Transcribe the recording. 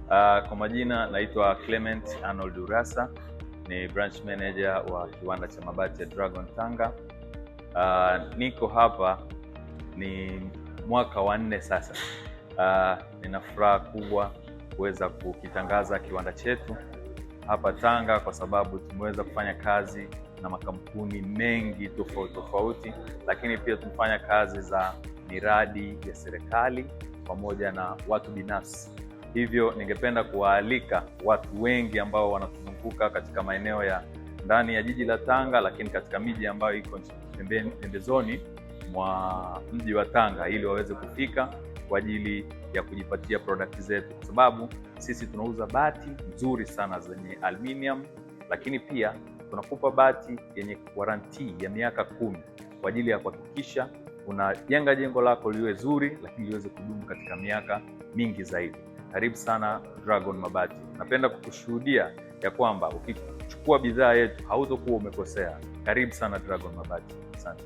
Kwa majina naitwa Clement Arnold Urassa, ni branch manager wa kiwanda cha mabati ya Dragon Tanga. Niko hapa ni mwaka wa 4 sasa. Nina furaha kubwa kuweza kukitangaza kiwanda chetu hapa Tanga kwa sababu tumeweza kufanya kazi na makampuni mengi tofauti tofauti, lakini pia tumefanya kazi za miradi ya serikali pamoja na watu binafsi. Hivyo ningependa kuwaalika watu wengi ambao wanatuzunguka katika maeneo ya ndani ya jiji la Tanga, lakini katika miji ambayo iko pembezoni mwa mji wa Tanga ili waweze kufika kwa ajili ya kujipatia product zetu, kwa sababu sisi tunauza bati nzuri sana zenye aluminium, lakini pia tunakupa bati yenye warranty ya miaka 10 kwa ajili ya kuhakikisha unajenga jengo lako liwe zuri, lakini liweze kudumu katika miaka mingi zaidi. Karibu sana Dragon Mabati. Napenda kukushuhudia ya kwamba ukichukua bidhaa yetu hautokuwa umekosea. Karibu sana Dragon Mabati. Asante.